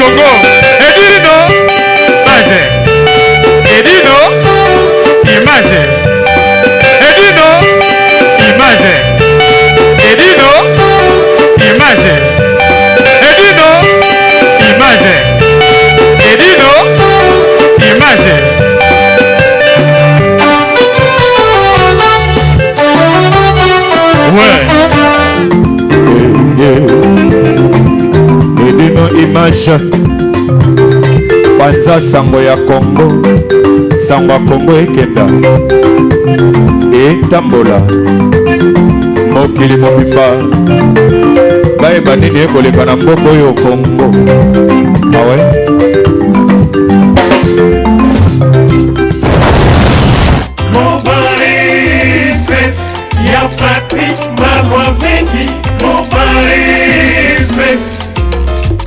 Congo. Edino, image. Edino, image. Edino, image. Edino, image. Edino, image. Edino, image. Ouais. Edino image panza sango ya Congo sango ya Congo ekenda etambola mokili mobimba bayeba nini ekoleka na mboka oyo Congo awe Ya Patrick Malwavedi, Mobali Express.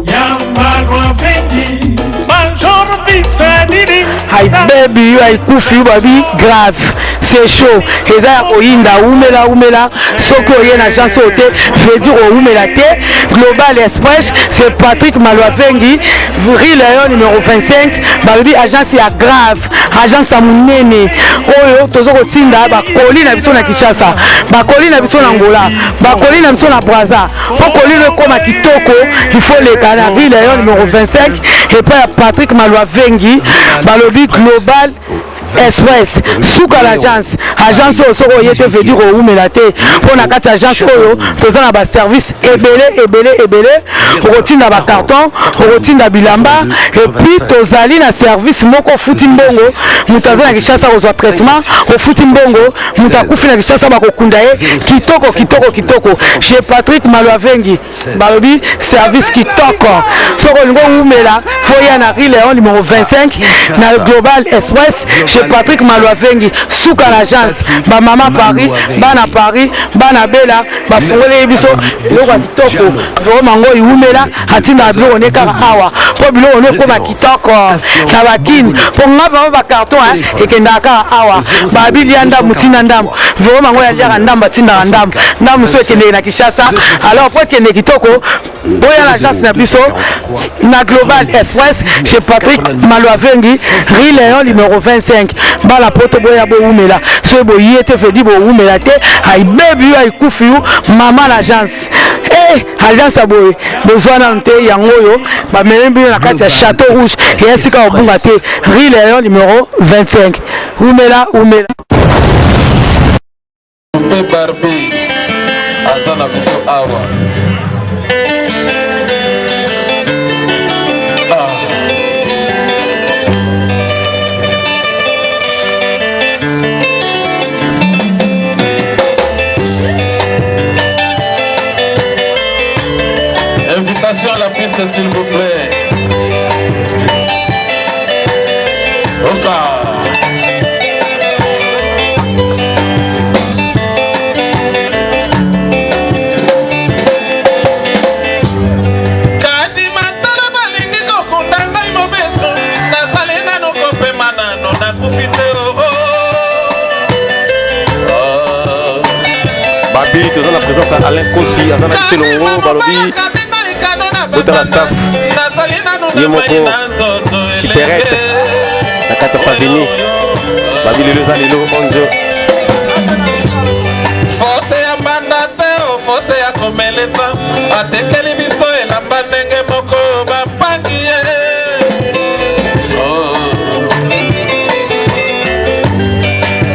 Ya Malwavedi, Major Bisadidi. Hi baby yo aikufi yo babi grave c'est chaud eza ya koyinda umela umela soki oye na agence oyo te veut dire oumela te global express c'est Patrick Malwavengi rue Léon numéro 25 balobi agence ya grave agence ya monene oyo tozo kotinda bakoli na biso na Kinshasa bakoli na biso na Angola bakoli na biso na Brazza mpo koli no ekoma kitoko il faut leka na rue Léon numéro 25 epai ya Patrick Malwavengi balobi global express suka na agence agence oyo soki oye te veut dire owumela te mpo na kati ya agence oyo toza na baservice ebele ebele ebele okotinda bacarton okotinda bilamba epuis tozali na service moko ofuti mbongo moto aza na Kinshasa kozwa traitement ofuti mbongo moto akufi na Kinshasa bakokunda ye kitoko kitoko kitoko chez Patrick Malwavengi balobi service kitoko soki olingi owumela fo ya na rue Léon numéro 25 na Global Express chez Patrick Malwavengi suka na agence bamama Paris bana Paris bana Bela bafungoleli biso biloko ya kitoko vraiment ngo iwumela atindaka biloko ne kaka awa mpo biloko ne ekoma kitoko na bakini mpo nga vraiment bacarton ekendaka kaka awa babi lia ndambo tinda ndambo vraiment ngo yaliaka ndambo atindaka ndambo ndambo mosusu ekendeke na Kinshasa alors mpo ekende kitoko boya na agence na biso na Global Express chez Patrick Malwavengi rue Léon numéro 25 bala poto boya bowumela soki boye te vedi bowumela te ayibebi yo ayikufi yo mama na agence eh agence ya boye bozwa nanu te yango oyo bamemi bino na kati ya Château Rouge eya sika kobunga te rue Léon numéro 25 umela umela. Mpe Barbie aza na biso awa. Ah. Invitation à la piste, s'il vous plaît. Oka. Kadima tala balingi kokunda ngai mobesu nazali nanu kopema nanu nakufi te oh, oh. Oh. Babi toza na présence ya Alain Kosi aza na biso elongo balobi botala staff ye moko superette na kati ya Savini babi lelo eza lelo onjo Fote ya mbanda te o fote ya komelesa atekeli biso elamba ndenge moko bampangi ye Oh.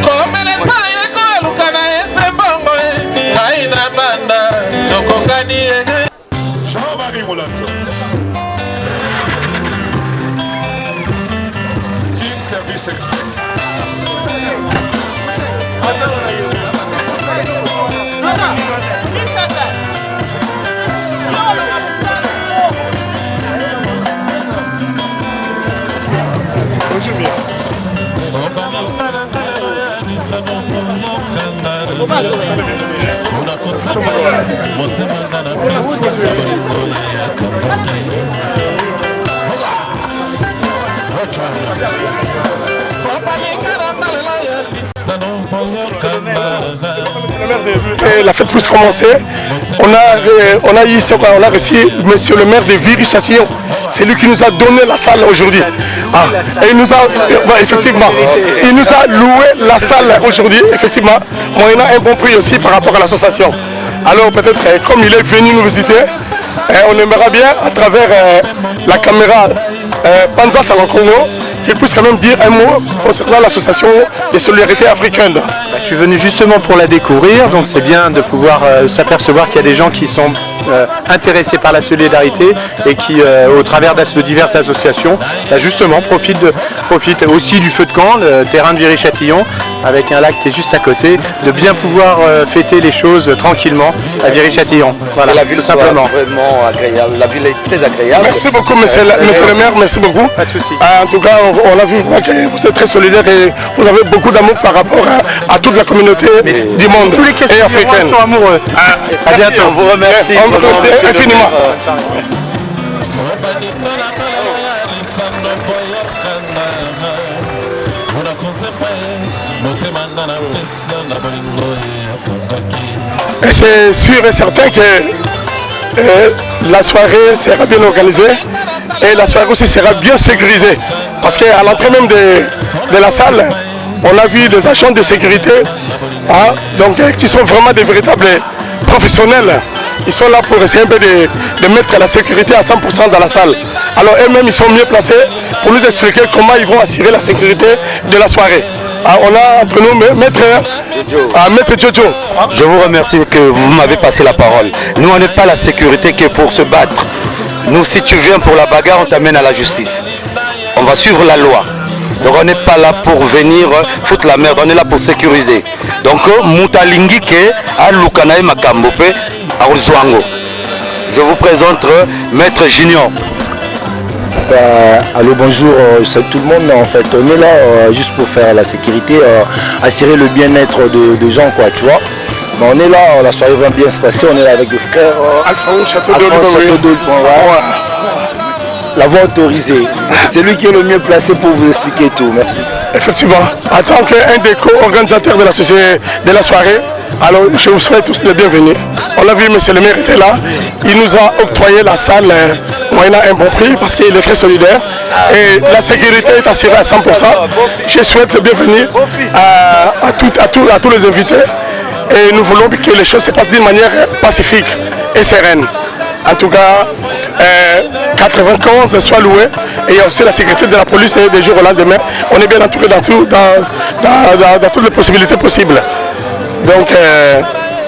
Komelesa ye koaluka na ye se mbongo ye ngai na banda tokokani ye Jean-Marie Molato. King Service Express. Et la fête puisse commencer. On a, on a, eu, on a reçu monsieur le maire de Viry-Châtillon. C'est lui qui nous a donné la salle aujourd'hui. Ah, et il nous a, effectivement, il nous a loué la salle aujourd'hui, effectivement, moyennant un bon prix aussi par rapport à l'association. Alors peut-être, euh, comme il est venu nous visiter, euh, on aimerait bien, à travers euh, la caméra Panza Congo, qu'il puisse quand même dire un mot concernant l'association des solidarités africaines. Bah, je suis venu justement pour la découvrir, donc c'est bien de pouvoir s'apercevoir qu'il y a des gens qui sont intéressés par la solidarité et qui, au travers de diverses associations, bah, justement profitent, de, aussi du feu de camp, le terrain de Viry-Châtillon, avec un lac qui est juste à côté, de bien pouvoir fêter les choses tranquillement à Viry-Châtillon. Voilà, la ville tout simplement. Vraiment agréable. La ville est très agréable. Merci beaucoup, monsieur, monsieur le maire, merci beaucoup. Pas de souci. En tout cas, on, a vu que vous êtes très solidaire et vous avez beaucoup d'amour par rapport à, toute la communauté du monde Tous les et africaine. sont amoureux. Ah, à bientôt. On vous remercie. On vous remercie infiniment. Et c'est sûr et certain que euh, la soirée sera bien organisée et la soirée aussi sera bien sécurisée. Parce qu'à l'entrée même de, de, la salle, on a vu des agents de sécurité hein, donc, euh, qui sont vraiment des véritables professionnels. Ils sont là pour essayer un peu de, de mettre la sécurité à 100% dans la salle. Alors eux-mêmes, ils sont mieux placés pour nous expliquer comment ils vont assurer la sécurité de la soirée. Ah, on a entre nous Maître Jojo. Ah, Maître Jojo. Je vous remercie que vous m'avez passé la parole. Nous, on n'est pas la sécurité que pour se battre. Nous, si tu viens pour la bagarre, on t'amène à la justice. On va suivre la loi. Donc on n'est pas là pour venir foutre la merde, on est là pour sécuriser. Donc moto alingi ke aluka na ye makambo pe akozwa yango. Je vous présente Maître Junior. Bah, allô, bonjour, euh, salut tout le monde. En fait, on est là euh, juste pour faire la sécurité, euh, assurer le bien-être de, de gens, quoi, tu vois. Mais on est là, la soirée va bien se passer, on est là avec le frère Alpha Château d'Eau, La voie autorisée. C'est lui qui est le mieux placé pour vous expliquer tout. Merci. Effectivement, en tant qu'un des co-organisateurs de la, société, de la soirée, alors je vous souhaite tous les bienvenus. On l'a vu, monsieur le maire était là. Il nous a octroyé la salle euh, moyennant un bon prix parce qu'il est très solidaire. Et la sécurité est assurée à 100%. Je souhaite le bienvenue à, à, tout, à, tout, à tous les invités. Et nous voulons que les choses se passent d'une manière pacifique et sereine. En tout cas, euh, 95 soit loué. Et il y a aussi la sécurité de la police et des jours au lendemain. On est bien entouré dans, tout, dans, dans, dans, toutes les possibilités possibles. Donc, euh,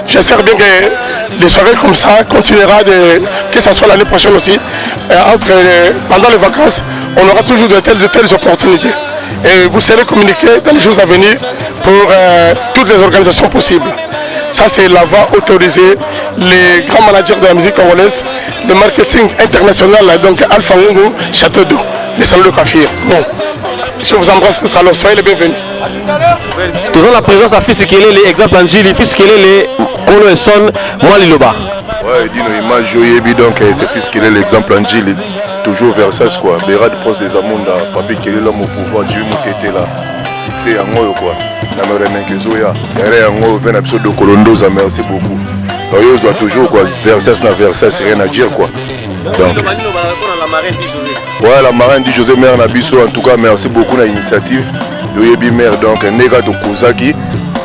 j'espère bien que des soirées comme ça continuera, de, que ce soit l'année prochaine aussi. Euh, entre, pendant les vacances, on aura toujours de telles, de telles opportunités. Et vous serez communiqué dans les jours à venir pour euh, toutes les organisations possibles. Ça, c'est la voie autorisée. Les grands managers de la musique congolaise, le marketing international, donc Alpha Ngungu, Château d'eau, les salons de coiffure. Bon, je vous embrasse tous, alors soyez les bienvenus. Toujours la présence à Fils Kelele, exemple Angili, Fils Kelele, Kolo Esson, moi Liloba. Ouais, Dino, image Oyebi, donc c'est Fils Kelele, exemple Angili, toujours Versailles quoi. Berad Prince des Amunda, Papi Kelele, l'homme au pouvoir, Dieu Mokete là. Succès yango oyo quoi. Na meremeke ezoya. Erreur yango oyo pe na biso Dokolondoza, merci beaucoup. Donc yo ozwa toujours quoi, Versailles na Versailles, rien à dire quoi. Donc, ouais, la marraine du José mère na biso, en tout cas merci beaucoup na initiative. Yoyebi mère donc ndeka tokozaki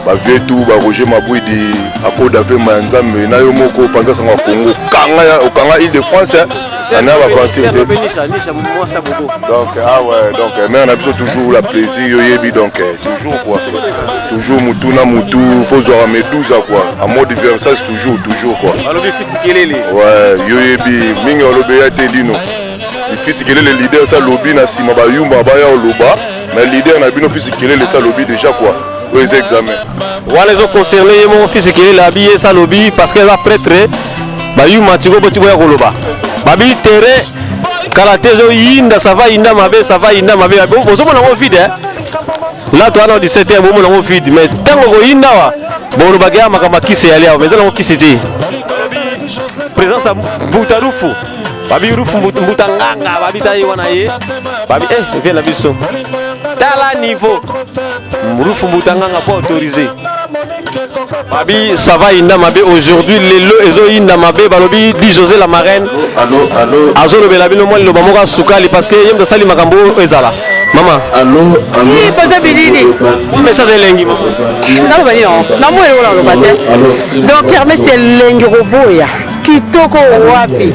ba vieux tout ba Roger Mabwidi akoda vema ya Nzambe na yo moko panza sango ya Congo kanga okanga Île de France ana ba aventure te donc ah ouais donc mère na biso toujours la plaisir yoyebi donc toujours quoi toujours mutu na mutu faut zwaka medusa quoi en mode Versailles toujours toujours quoi alobi fils kelele ouais yoyebi mingi alobi ya te dino fils kelele leader sa lobi na sima ba yumba baya oloba mais leader na bino fils kelele sa lobi déjà quoi oyo eza examen wana ezo concerne ye moko fils kelele abi ye sa lobi parce que eza prêtre bayuma tiko boti boya koloba babi terrain kala te ezoyinda sava yinda mabe sava yinda mabe ozomona yango vide eh? là toa na 17 heures bomona yango vide mais ntango koyinda awa bolobaka ya makambo ya kisi eyali awa mais eza nango kisi te présence ya mbuta rufu babi rufu mbuta nganga babi ta ye wana ye babi eh vie na biso tala niveau rufu mbuta nganga po autorisé. Babi, ça va inda mabe aujourd'hui lelo ezo inda mabe balobi dit José la marraine. Allô allô. Azolobela bino mwa liloba moko sukali parce que ye moto asali makambo oyo ezala. Mama. Allô allô. Oui, poza bilili. Mwa message elengi mama. Naloba nini yango? Namoni eloko naloba te. Donc kermesse elengi koboya. Kitoko wapi?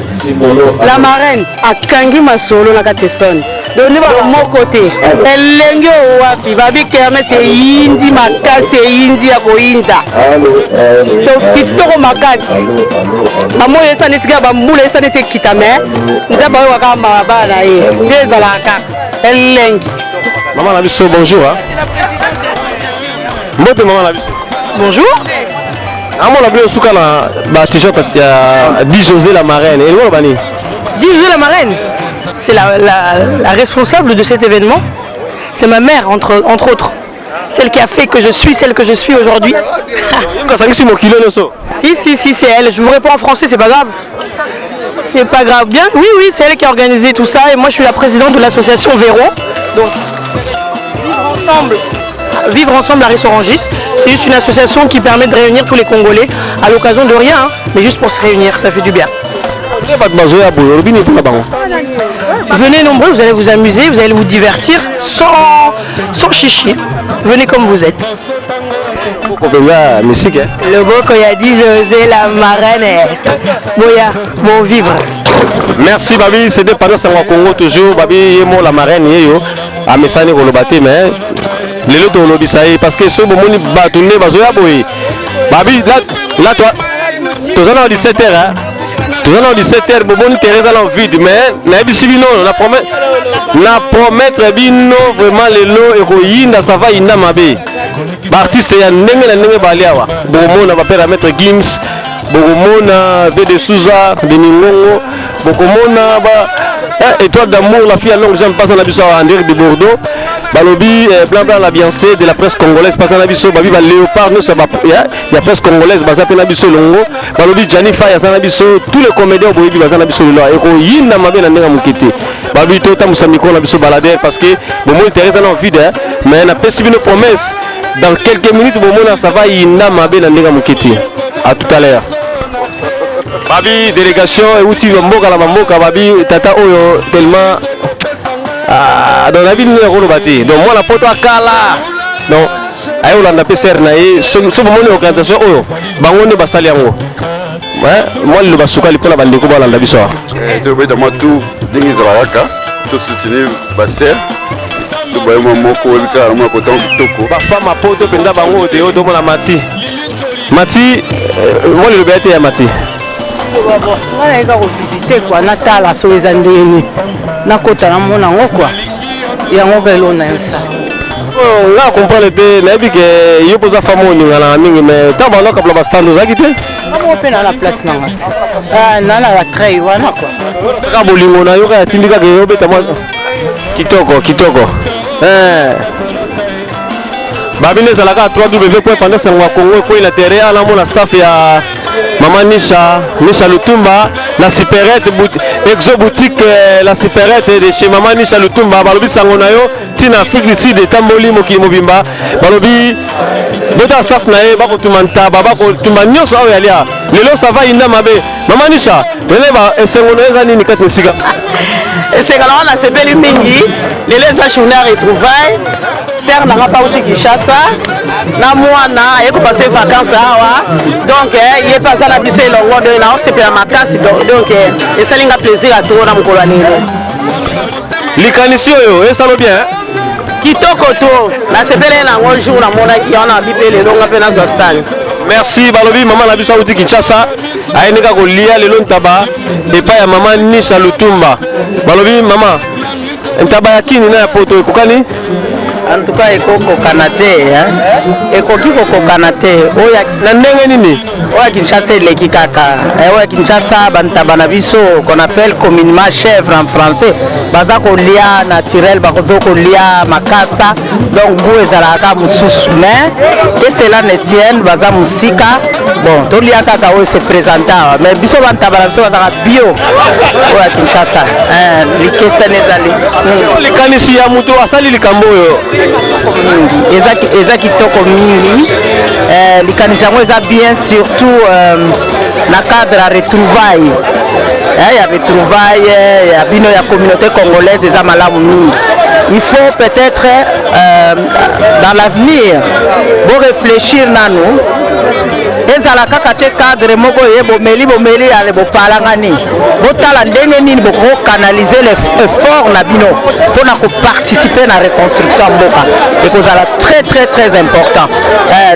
La marraine akangi masolo na kati esone. Donc nde balo moko te. Elengi oyo wapi? Babi kermesse eyindi makasi eyindi ya koyinda. Donc kitoko makasi. Bamoi esa neti kaka bambula esa neti ekita mais Nzambe ayoka kaka mawa bana na ye. Nde ezalaka kaka elengi. Maman na biso bonjour hein. Mbote maman na biso. Bonjour. Amona bino suka na ba t-shirt ya Di José la marraine. Elingo loba nini? Di José la marraine, c'est la, la, la responsable de cet événement. C'est ma mère, entre, entre autres. Celle qui a fait que je suis celle que je suis aujourd'hui. Ye moto asangisi mokili oyo nyonso. Si, si, si, c'est elle. Je vous réponds en français, c'est pas grave. C'est pas grave. Bien, oui, oui, c'est elle qui a organisé tout ça. Et moi, je suis la présidente de l'association Véro. Donc, vivre ensemble. Vivre ensemble à Rissorangis, c'est juste une association qui permet de réunir tous les Congolais à l'occasion de rien, hein, mais juste pour se réunir, ça fait du bien. Nde bato bazoya boye olobi nini mpona bango? Venez nombreux, vous allez vous amuser, vous allez vous divertir sans, sans chichi. Venez comme vous êtes. Koko mpenza misike. Hein? Loboko ya dit José la marraine. Boya, bon vivre. Merci Babi, c'était pendant Sango Congo toujours. Babi yemo la marraine yeyo amesani koloba te mais lelo tolobisa ye parce que soki bomoni bato nde bazoya boye Babi là là toi toza na 17 heures hein? Toza na 17 heures bomoni terrain eza na vide mais nayebisi bino na promet na promettre bino vraiment lelo ekoyinda ça va yinda mabe. Ba artistes ya ndenge na ndenge bali awa bokomona ba père ya maître Gims bokomona V de Souza de Mingongo bokomona ba eh, étoile d'amour la fille à longue jambe pasa na biso awa en direct de Bordeaux balobi eh, bla bla la Beyoncé de la presse congolaise pasa na biso babi ba léopard nyonso ya ba ya, ya presse congolaise baza pe na biso elongo balobi Gianni Faye aza na biso tous les comédiens boyebi baza na biso lelo ekoyinda mabe na ndenge ya moke te balobi totambusa micro na biso baladeur parce que bomoni terrain eza na vide hein? Mais napesi bino promesse dans quelques minutes bomona ça va yinda mabe na ndenge ya moke te. À tout à l'heure. Babi délégation euti mboka na bamboka babi tata oyo tellement ah, donc nayebi nini nakoloba te donc mwana poto akala donc aye kolanda mpe sere na ye soki bomoni organisation oyo bango nde basali yango mwa liloba sukali mpo na bandeko balanda biso awa. Tobeta mwa tour ndenge ezalaka kaka tosoutenir basere tobaye mwa moko oyebi kaka na mwa kotango kitoko bafama poto mpenza bango te oyo tomona mati mati mwa liloba ya te ya mati. Nga nayeka kovisite kua natala soki eza ndenge nini nakota namona yango kua yango ka eloko nayo sala. Oyo nga comprendre te nayebi ke yo mpo oza femme oyo oninganaka mingi mais ntango banda okabola ba stand ozalaki te? Nga moko mpe naa na place na nga naa na ba tray wana kua. Kaka bolingo na yo kaka etindi kaka obeta mwa kitoko kitoko eh. Babi nde ezalaka www.pandasango ya Congo ekwei na terrain ala mona staff ya Maman Nisha, Nisha Lutumba, la superette Exo boutique la superette de chez Maman Nisha Lutumba balobi sango na yo tina Afrique du Sud etamboli mokili mobimba balobi bota staff na ye bakotuma ntaba bakotumba nyonso awa yalia lelo ça va inda mabe Maman Nisha lelo esengo na yo eza nini kati na esika? Esengo na nga nasepeli mingi lelo eza journée ya retrouvaille sœur na nga mpe auti Kinshasa na mwana aye kopase vacances awa donc ye mpe aza na biso elongo donc naosepela makasi donc esali nga plaisir ya trop na mokolo ya lelo. Likanisi oyo esalo bien hein? Kitoko trop nasepelaki na yango jour namonaki yango na bi mpe lelo nga mpe nazwa stand. Merci balobi mama na biso auti Kinshasa aye ndeka kolia lelo ntaba epai ya mama Nisha Lutumba balobi mama ntaba ya kini na ya poto ekokani? En tout cas ekokokana te hein? Ekoki kokokana te oyo na ndenge nini? Oyo ya Kinshasa eleki kaka oyo ya Kinshasa bantaba na biso qu'on appelle communément chèvre en français baza kolia naturel bakozo kolia makasa donc goût ezalaka kaka mosusu mais que cela ne tienne baza mosika bon tolia kaka oyo se présente awa mais biso bantaba na biso bazalaka bio oyo ya Kinshasa likeseni ezali. Likanisi ya moto asali likambo oyo Mingi eza, eza kitoko mingi eh, likanisi yango eza bien surtout euh, na cadre ya retrouvaille eh, ya retrouvaille eh, ya bino ya communauté congolaise eza malamu mingi. Il faut peut-être euh, dans l'avenir bo réfléchir nanu, ezala kaka te cadre moko ye bomeli bomeli ale bopalangani. Botala ndenge nini bokokanalize l'effort na bino mpona koparticiper na reconstruction ya mboka, ekozala très très très important.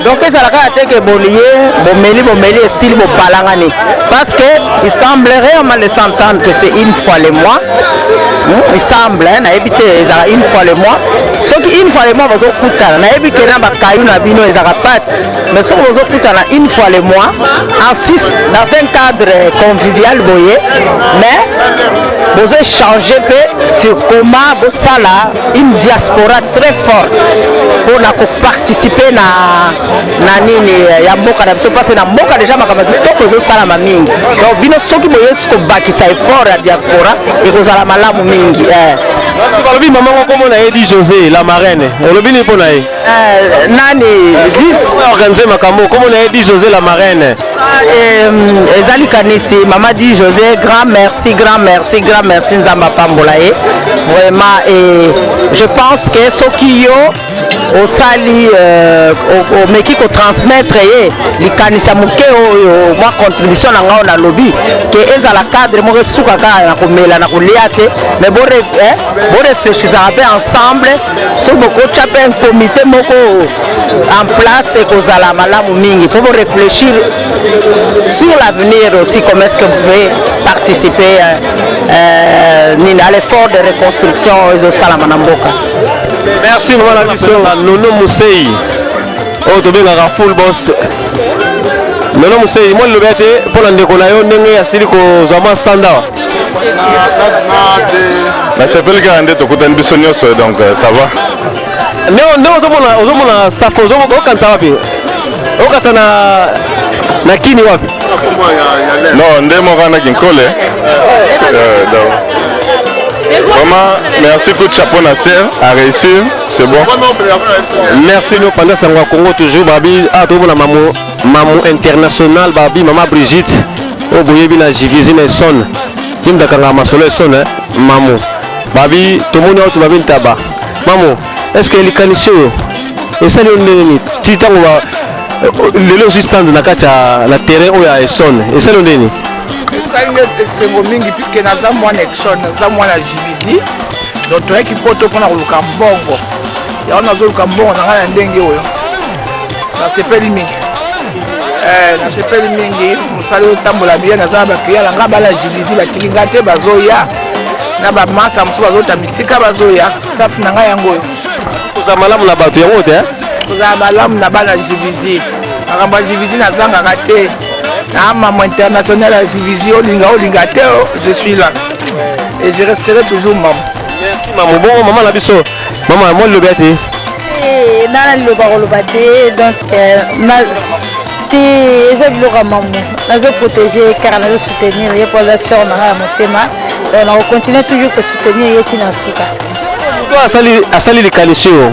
Donc ezala kaka te ke bolie bomeli bomeli esili bopalangani, parce que il semblerait, on m'a laissé entendre que c'est une fois le mois. Il semble, hein, nayebi te, ezala une fois le mois. Soki une fois le mois bazokutana, nayebi ke na bakayu na bino ezalaka pasi, mais soki bozokutana une fois le mois en six dans un cadre convivial boye, mais bozo échanger mpe sur comment bosala une diaspora très forte mpona koparticiper na nini ya mboka na biso, parce na mboka déjà makambo ya kitoko ezosalama mingi. Donc bino soki boyesi kobakisa effort ya diaspora, ekozala malamu mingi. Merci. Balobi mama ngo kombo na ye di José la marraine, olobi nini mpo na ye? Nani? Organise makambo, kombo na ye di José la marraine. Eza likanisi mama di José, grand merci, grand merci, grand merci. Nzambe apambola ye vraiment. Et je pense que soki yo osali omeki kotransmettre ye likanisi ya moke oyo, mwa contribution na ngai oyo nalobi ke ezala cadre moko esuka kaka na komela na kolia te, mais boréfléchisaka mpe ensemble. Soki bokotya mpe un comité moko en place, ekozala malamu mingi mpo boréfléchir sur l'avenir aussi, comment est-ce que vous pouvez participer nini à l'effort de reconstruction ezosalama na mboka. Merci mama na biso Nono Musei oyo tobengaka full boss. Nono Musei, mwa liloba te mpo na ndeko na yo ndenge asili kozwa mwa stand awa. Nasepeli kaka nde tokutani biso nyonso, donc ça va. Ndenge ozomona staff, okanisa wapi? Okanisa na kini wapi? Non, nde moko wana Kinkole. Donc vraiment merci, coup de chapeau na sœur à réussir, c'est bon. Merci. No panda sango ya Congo toujours, babi ah tomona mamu mamu international, babi mama Brigitte oyo boyebi na Juvisy na Essonne, ye mutu akangaka masolo Essonne. Mamu, babi tomoni awa babi ntaba. Mamu, est ce que likanisi oyo esali yo ndenge nini ti ntango lelo ozwi stand na kati ya na terrain oyo ya Essonne? Esali yo ndenge nini? Esali nde esengo mingi puisque naza mwana Essonne, naza mwana Juvisy. Donc toyaki Poto mpona koluka mbongo, yango nazoluka mbongo na ngai na ndenge oyo. Nasepeli mingi, nasepeli mingi. Mosala otambola bien, naza na baclient na ngai, bana Juvisy batiki ngai te, bazoya na bamasa mosusu, bazota misika, bazoya. Staff na ngai yango oyo. Kozala malamu na bato yango te. Kozala malamu na bana Juvisy, makambo ya Juvisy nazangaka te. Na mamo international ya Juvisy, olinga olinga te, je suis là et je resterai toujours mamo. Merci mamo. Bongo mama na biso, mama, mwa liloba te. Nana liloba koloba te. Donc te, eza biloko ya mamu, nazoprotéger kaka, nazosoutenir ye mpo aza sœur na ngai ya motema. Donc nakocontinue toujours kosoutenir ye ntina suka. Moto asali likanisi oyo,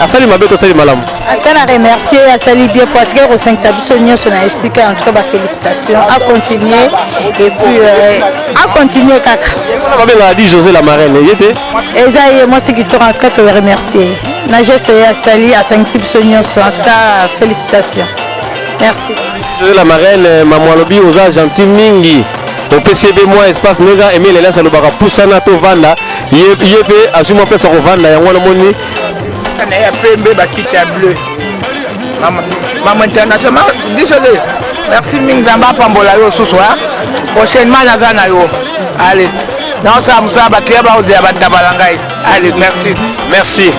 asali mabe to asali malamu? Ata na remercier, asali bien po atikali kosangisa biso nyonso na esika. En tout cas bafélicitation, acontinue et puis acontinue kaka. Babengaka di José la marraine, ye te? Eza ye, mwasi kitoko. En tout cas toremercier na geste oyo asali, asangisi biso nyonso. En tout cas félicitation, merci. José la marraine, mamo alobi oza gentil mingi, opesi ye mpe mwa espace ndenge Emile Elias alobaka pusana tovanda, ye mpe azwi mwa place ya kovanda, yango wana moni. Na ya pembe, bakiti ya bleu, mama international biso te. Merci mingi, Nzambe apambola yo susu. Prochainement naza na yo. Allez, naosala mosala, baclient baozela bataba na ngai. Allez, merci. Merci.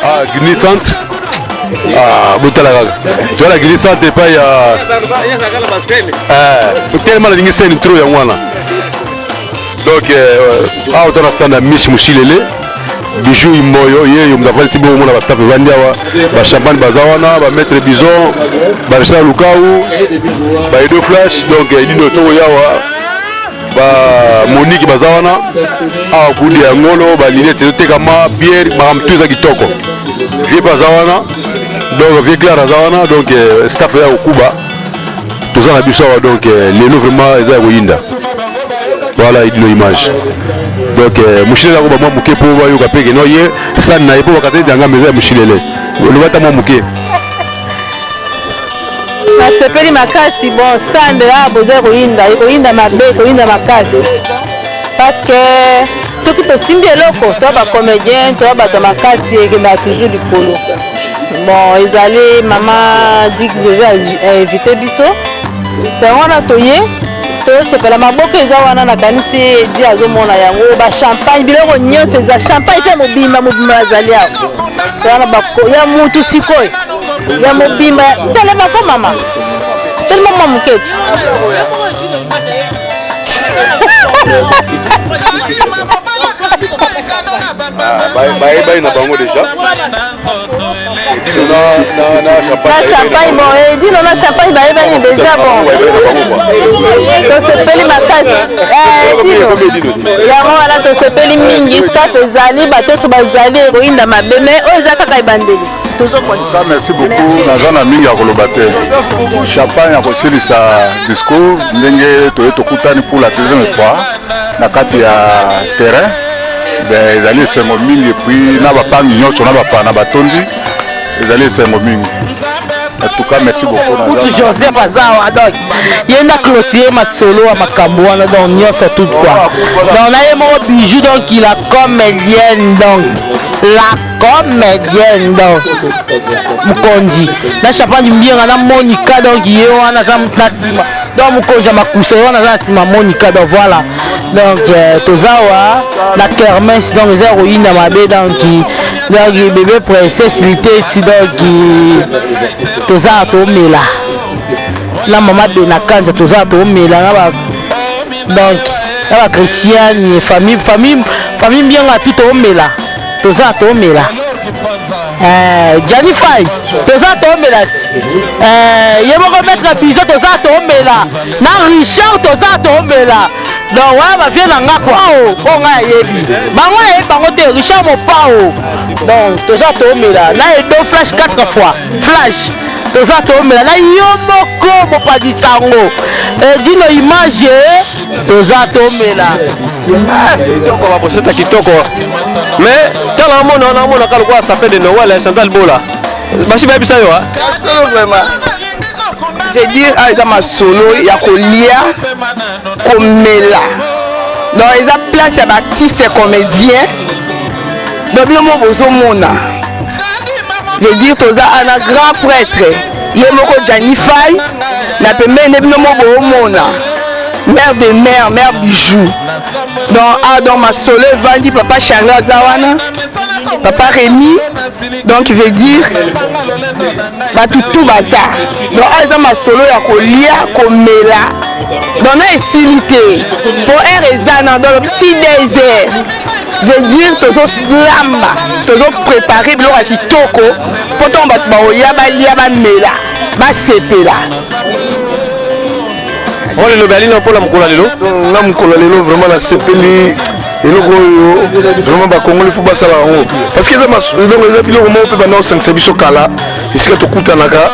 Ah, Guinée Centre. Ah, botala kaka toyala Guinée Centre epai ya tellement nalingi scène trop, yango wana. Donc awa to na stand ya Miss Musilele Bijou Imboyo, ye yo moto afandi ti bongo. Omona bastaff evandi awa, bachampagne baza wana, bamaître Bison, barisa Lukau, baedo flash. Donc edino tokoya awa. Ba Monique baza wana awa kudi ya ngolo ba lunette ezotekama bière makambo tout eza kitoko. Vieux pe aza wana donc vieux Claire aza wana donc euh, staff ya kokuba toza na biso awa donc euh, lelo vraiment eza ya koyinda. Voilà idino image. Donc euh, mushilele akoba mwa moke mpo bayoka mpe ke no ye sani na ye mpo bakata ete yanga meza ya mushilele loba ata mwa moke. Nasepeli makasi bon stand awa boza koyinda ekoyinda mabe ekoyinda makasi parce que soki tosimbi eloko toa ba comédien toa bato ya makasi ekendaka toujours likolo bon ezali mama dik deja invité biso yango wana toye tosepela maboka eza wana nakanisi edi azomona yango bachampagne biloko nyonso eza champagne mpe mobimba mobimba bazali awa wana ya mutu sikoyo ya mobimba telema ko mama telema mwa moke bayebani na bango deja na champagne bon edino na champagne bayebani deja bon tosepeli makasi edino yango wana tosepeli mingi staff ezali bato nyonso bazali ekoyinda mabe mais oyo eza kaka ebandeli. Merci beaucoup naza na mingi ya koloba te champagne akosilisa discours ndenge toye tokutani pour la deuxième fois na kati ya terrain ben ezali esengo mingi epuis na bapangi nyonso na bapana batondi ezali esengo mingi en tout cas merci beaucoup kutu joseph aza awa donc ye nde aclotire masolo ya makambo wana donc nyonso tout quoi donc na ye moko bijou donc il a comédienne donc la Comedienne donc mokonzi na champagne mbienga na Monica donc ye wana aza na nsima donc mokonzi ya makusa ye wana aza na nsima Monica donc voilà donc euh, toza wa na kermesse donc eza ya koyinda mabe donc donc bebe princesse liteti donc toza tomela na mama bena kanza toza tomela na ba donc na ba christiane famille famille famille mbienga tout tomela toza tomela eh, Gianni Fay toza tomela ti eh, ye moko maître biso toza tomela na Richard toza tomela donc wana bavie na nga kua oyo ngai ayebi bango nayebi bango te Richard Mopao donc toza tomela na Edo Flash 4 fois Flash toza tomela na yo moko mopanzi sango edino image toza tomela kitoko baposeta kitoko mais tala amona wana amonaka lokola sapin de noël ya chantal bola basi bayebisa yo solo vraiment je dire awa eza masolo ya kolia komela donc eza place ya baartiste comédien donc bino mo bozomona je dire toza ana grand prêtre ye moko Gianni Fay na pembeni nde bino mo boomona mère de mère mère bijou donc ah donc masolo evandi papa Charlie aza wana papa Rémi donc veut dire bato tu baza donc awa eza masolo ya kolia komela donc na esili te po heure eza na donc ti des heures veut dire tozolamba tozoprépare biloko ya kitoko mpo ntango bato bakoya balia bamela basepela. Oyo liloba ya lino mpo na mokolo ya lelo. Nga mokolo ya lelo vraiment nasepeli eloko oyo vraiment bakongoli fo basala yango parce que eza donc eza biloko moko mpe banda kosangisa biso kala esika tokutanaka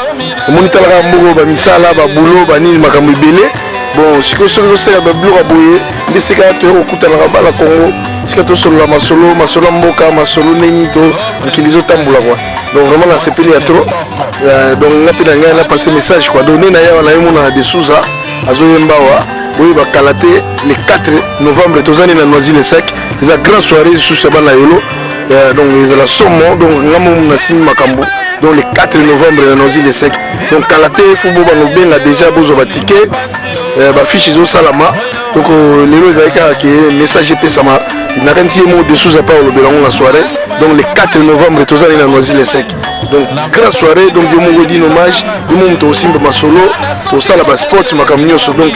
omoni talaka mboko bamisala babulo banini makambo ebele bon sikoyo soki tosala babiloko ya boye nde esika toya kokutanaka bana congo esika tosolola masolo masolo ya mboka masolo ndenge to mokili ezotambola kua donc vraiment nasepeli ya trop euh, donc nga mpe na ngai na passe message kua donc nde na yawa naye mona de souza azoyemba awa boyeba kala te le 4 novembre toza nde na noisy le sec eza grand soirée lisusu ya bana yolo euh, donc ezala somo donc nga momu nasimbi makambo donc le 4 novembre na noisy le sec donc kala te fo bobanga obenga déjà bozwa batike euh, bafiche ezosalama donc euh, lelo ezali kaka ke message epesama nakanisi ye moko dessous apa olobela yango na soirée donc le 4 novembre tozali na noisy le sec donc grand soirée donc yo moko dino hommage yo moko moto osimba masolo osala basport makambo nyonso donc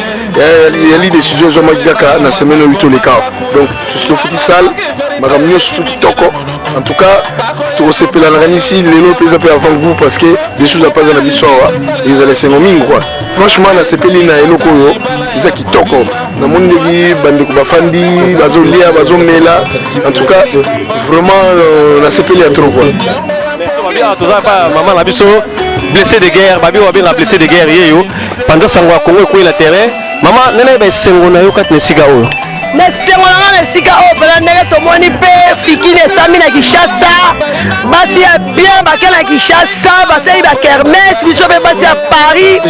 yali décision ezwamaki kaka na semaine oyo toleka donc tofuti salle makambo nyonso to kitoko en tout cas tokosepela nakanisi lelo mpe eza mpe avant goût parce que dessous apa aza na biso awa ezala esengo mingi quoi. Franchement, nasepeli na eloko oyo, eza kitoko. Namoni ndenge bandeko bafandi, bazolia, bazomela. En tout cas, vraiment, nasepeli ya trop, quoi. Toza pa mama na biso blessé de guerre, babi oyo babenga blessé de guerre, ye yo panza sango ya Kongo ekwei na terrain. Mama, nene yeba esengo na yo kati na esika oyo. Na esengo na ngai na esika oyo mpena, ndenge tomoni mpe fikini esami na Kinshasa, basi ya bien bake na Kinshasa, basali bakermesse. Biso mpe basi ya Paris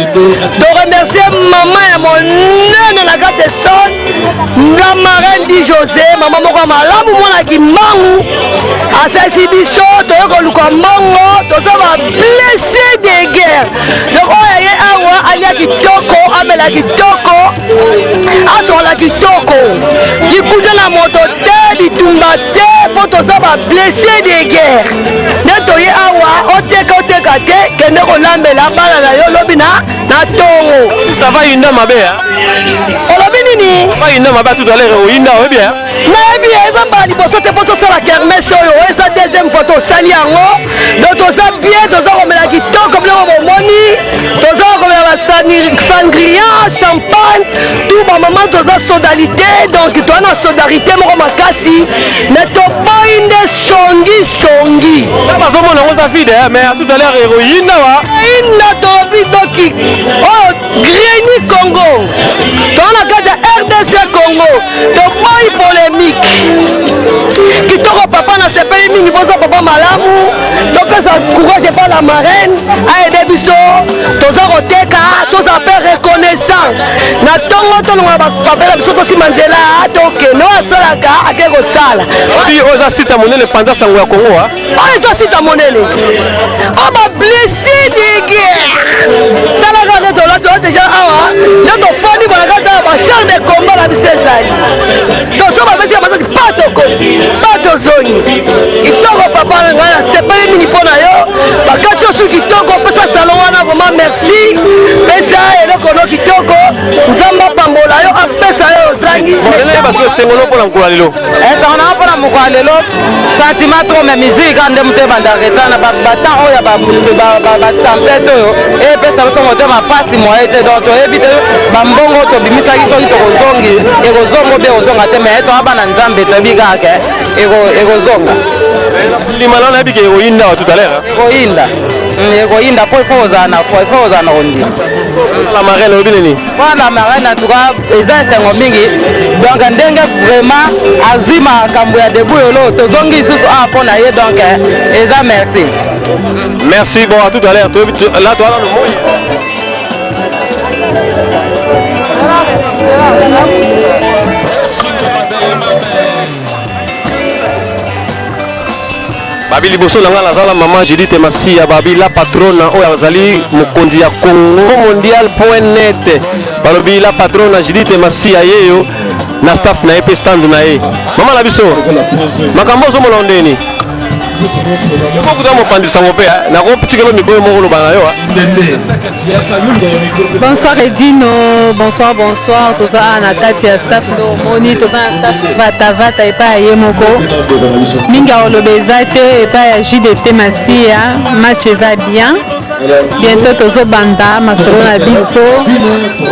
toremercie mama ya monene na kati son, la marraine di José, mama moko ya malamu, mwana Kimbangu, asalisi biso. Toye koluka mbongo, toza ba blessé de guerre. Donc oyo aye awa alia kitoko, amela kitoko, asola kitoko, likuta na moto te, bitumba te, mpo toza ba blessé de guerre. Nde toye awa, oteka oteka te, kende kolambela bana na yo lobi na ntongo. Ça va yinda mabe? Olobi nini? Ça va yinda mabe tout à l'heure, oyinda, oyebi? Nayebi, eza mbala liboso te mpo tosala kermesse oyo. Oyo eza deuxième fois tosali yango. Donc toza bien, toza komela kitoko, biloko bomoni, toza komela basangria, champagne, tout. Bamama toza solidarité, donc toza na solidarité moko makasi, mais toboyi nde songi songi. Bazomona yango eza vide, mais à tout à l'heure ekoyinda wa. Inda tobi doki oyo Greni Congo, toza na kati ya RDC Congo, toboyi polémique. Kitoko papa, nasepeli mingi, boza papa malamu. Topesa courage epa la marraine, aide biso. Toza koteka, toza mpe reconnaissant na ntongo. Tolongola bapapela biso, tosima nzela, tokende. Oyo asalaka ake kosala. Obi oyo eza site ya monene, panza sango ya Kongo. Oyo eza site ya monene, oyo bablessé de guerre. Talaka nde tola tola déjà awa, nde tofandi bona kaka bachar de combat na biso ezali. Toso bapesi ya masasi, pa tokoti, pa tozongi. Kitoko papa na ngai, nasepeli mingi mpo na yo. Bakati osu kitoko, pesa salon wana, vraiment merci. Pesa eloko no kitoko, Nzambe apambola yo, apesa yo ozangi. Esengo no mpona mokolo ya lelo? Esengo nanga mpona mokolo ya lelo, sentiment trop, mais musique kaka nde moto ebanda retard na batemps oyo ya batempête oyo epesa biso motema mpasi moye te. Donc toyebi te bambongo tobimisaki soki tokozongi, ekozonga obe ekozonga te, mais toa bana Nzambe, toyebi kaka ke ekozonga. Ndima na nayebi ke ekoyinda wa tout à l'heure. Ekoyinda, ekoyinda, mpo ifo kozala na foi, ifo kozala na kondima. La marraine, olobi nini? Mpo la marraine, en tout cas eza esengo mingi. Donc ndenge vraiment azwi makambo ya debu elo, tozongi lisusu awa mpo na ye. Donc eza merci. Merci, bon, à tout à l'heure. Là towana no moi. Babi liboso na ngai nazala mama Judith Masiya, babi la patrona oyo azali mokonzi ya Congo mondial point net. Balobi la patrona Judith Masiya yeyo na staff na ye mpe stand na ye. Mama na biso, makambo ozomona ndeni mokuta mopanzi sango mpe nakotikelo mikolo moko loba na yo. Bonsoir Edino, bonsoir, bonsoir. Toza na kati ya staff ndo omoni, toza na staff vatavata epai ya ye moko. Mingi akoloba eza te epai ya JDT Masiya, match eza bien. Bientôt tozobanda masolo na biso.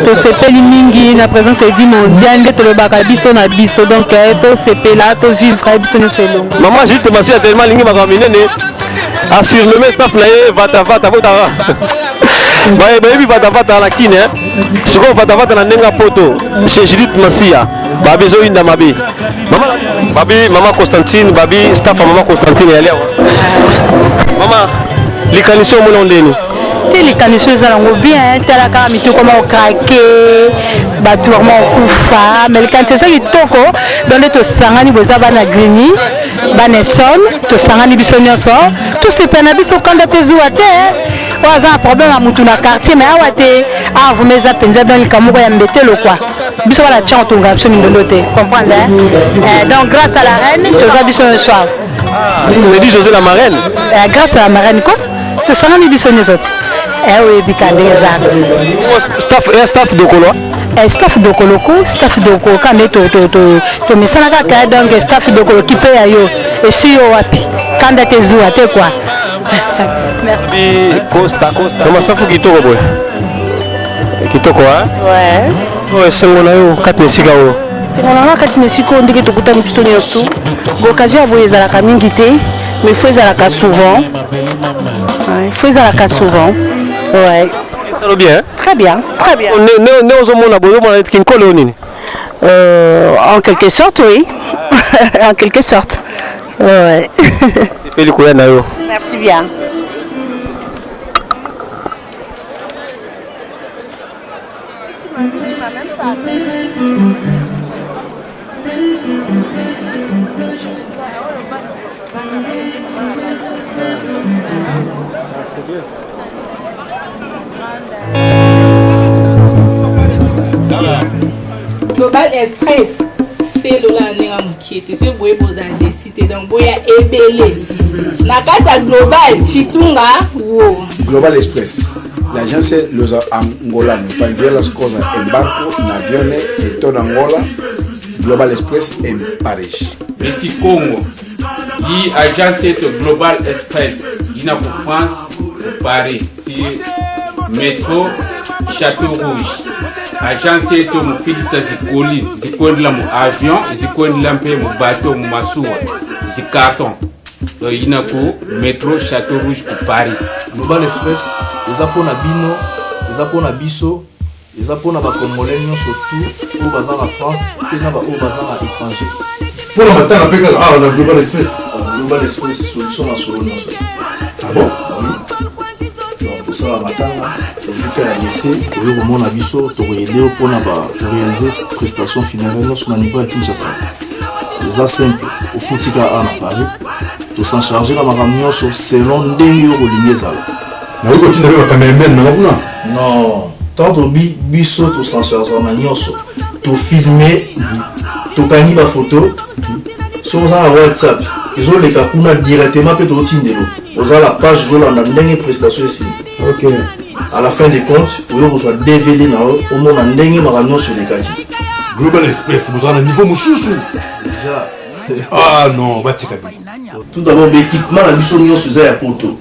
Tosepeli mingi na présence Edi Mondial, nde tolobaka biso na biso. Donc tosepela, tovivre biso nyonso elongo. Mama Judith Masiya tellement alingi makambo minene, asurnommé staff na ye vatavata. Botaka bayebi vatavata na kine, sikoyo vatavata na ndenge ya poto chez Judith Masiya. Babi ezoyinda mabe. Mama, babi mama Constantine, babi staff ya mama Constantine yali awa. Mama, likanisi omona ndeni? Te, likanisi eza nango bien. Tala kaka mituka ma okrake, bato bakoma kokufa, mais likanisi eza kitoko. Donc nde tosangani boza bana Grigny, bana Essonne, tosangani biso nyonso, tosepela na biso, kanda te, zuwa te. Oyo aza na problème ya mutu na quartier, mais awa te, awa vraiment eza mpenza donc likambo moko ya mbetelo quoi. Biso bana tiango tongaka biso mindondo te, comprendre hein? Donc grâce à la reine toza biso nyonso awa. C'est dit José la marraine. Grâce à la marraine ko tosangani biso nyonso te. Oyebi ka ndenge ezaka. Staff, staff dokolo. Staff dokoloko, staff dokolo ka nde tomesana kaka. Donc staff dokolo kipe ya yo esi yo wapi, kanda te, zuwa te quoi. Merci. Costa, Costa. Mama, safu kitoko boye. Kitoko hein? Ouais. Oyo esengo na yo kati na esika oyo. Esengo na nga kati na esika oyo ndenge tokutani biso nyonso. Occasion ya boye ezalaka mingi te, mais faut ezalaka souvent. Ouais, faut ezalaka souvent. Ouais. Esalo bien? Très bien, très bien. Ne ne ozomona boye omona neti kinkole oyo nini? En quelque sorte, oui. En quelque sorte. Ouais. Sepeli koya na yo. Merci bien. Global Express selola na ndenge ya mokie te soki boye bozala desi te donc boya ebele na kati ya global chitunga wo. Global Express, l'agence los angolanos para enviar las cosas en barco, en aviones, en toda Angola. Global Express en Paris. Messi Congo yi agence yetu Global Express yina ku France ku Paris si metro Chateau Rouge. Agence yetu mufidisa zikoli zikwendela mu avion zikwendela mpe mu bateau mu masuwa zicarton donc yina ku metro Chateau Rouge ku Paris. Global Express eza pona bino eza pona biso Eza pona ba congolais nionso tout oyo baza na France pe na ba oyo baza na etranger. Pona matanga pe kaka awa na Global Express. Global Express solution masolo nionso. Ah bon? Oui. Donc tosala matanga, tozwi ka ya lycée, oyo komona biso tokoyede yo pona ba réaliser prestation funéraire nionso na niveau ya Kinshasa. Eza simple, ofuti kaka awa na Paris, tosan charge na makambo nionso selon ndenge yo kolingi ezala. Nakoki kotinda mpe ba cameraman nanga kuna? Non, tant tobi biso to s'en chargera na nyonso. To filmer, tokangi ba photo. Soki oza na WhatsApp, ezoleka kuna directement mpe totindelo. Oza la page ozolanda ndenge prestation esili. Ok. À la fin des comptes, oyo kozwa DVD na yo, omona ndenge makambo nyonso elekaki. Global Express, bozala na niveau mosusu. Déjà. Ah non, batika bino. Tout d'abord, l'équipement na biso nyonso eza ya poto.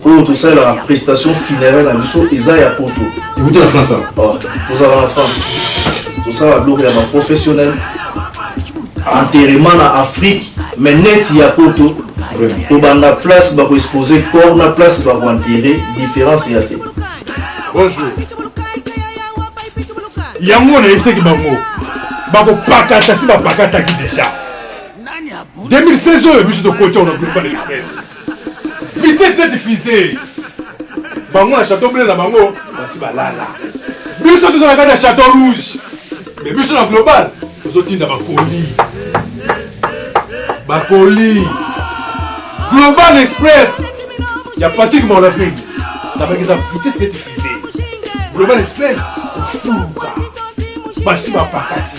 Oyo tosalelaka prestation funéraire na biso eza ya poto. Ewuti na France? Oh, tozalaka na France. Tosala biloko ya ba professionnel. Enterrement na Afrique, mais neti ya poto. Kobanda place bako exposer corps na place bako enterrer, différence ya te. Bonjour. Yango nayebisaki bango bakopakata si bapakataki deja 2016 oyo biso tokoti yango na Global Express vitesse neti fusée bango na chateau bleu na bango basi balala biso toza na kati ya chateau rouge mais biso na global tozotinda bakoli bakoli Global Express ya Patrick Morlafing nabaki eza vitesse neti fusée Global Express ofuluka basi bapakati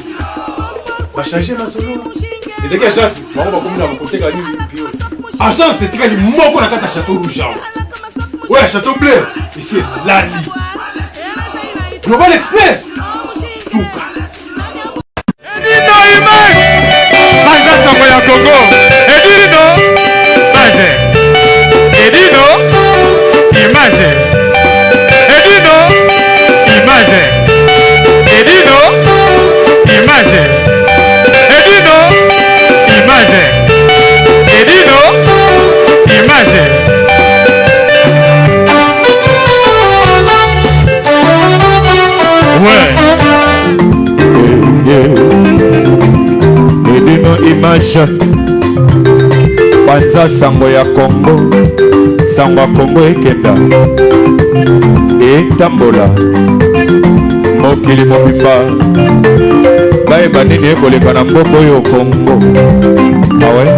bachange masolo ezalaki agence bango bakomi na koteka nini pio agence etikali moko na kati ya chateau rouge awa oyo ya chateau bleu esi elali Global Express suka Edino image Banza sango ya Congo Edino image Edino image Edino image Edino image Edino image Edino image Ouais. Edino image panza sango ya Congo sango ya Congo ekenda etambola mokili mobimba bayeba nini ekoleka na mboka oyo Congo awe ah.